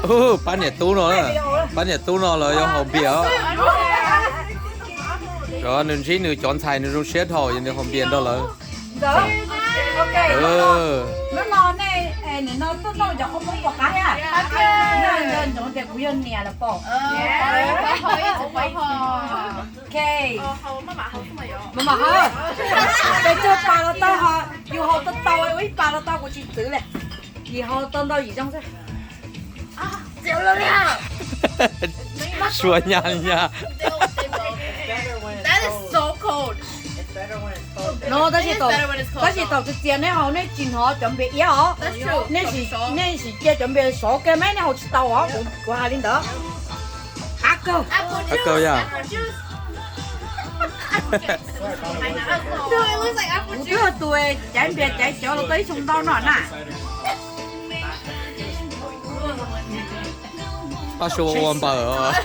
Pab niam tub no, pab niam tub no lawv yuav haus npias os. Cov nws ntsib nws cov ntxhais nws zoo siab dhau, nws haus npias nrog lawv. Hnub no nej, nim no tuaj noj cov khaub moob puas qab thiab? Nco ntsoov tias kuv yog niam lawm pom. Pes tsawg pas los tau, yus haus tau tau ua ib pas los tau, kuv tsis txwv li. Yus haus tau ntau yim zoo xwb. Suav nyas nyas. No, tab sis thaum txias nej haus nej tsis hnov cov npias iab os. Nej sim cia cov npias sov kiag mas nej haus tsis tau os, kuv hais li ntawd. Qab kawg. Qab kawg yog. Kuv twb tus caiv npias caiv cov los tau ib xyoo ntau no na. Paj Suav ua npaws os.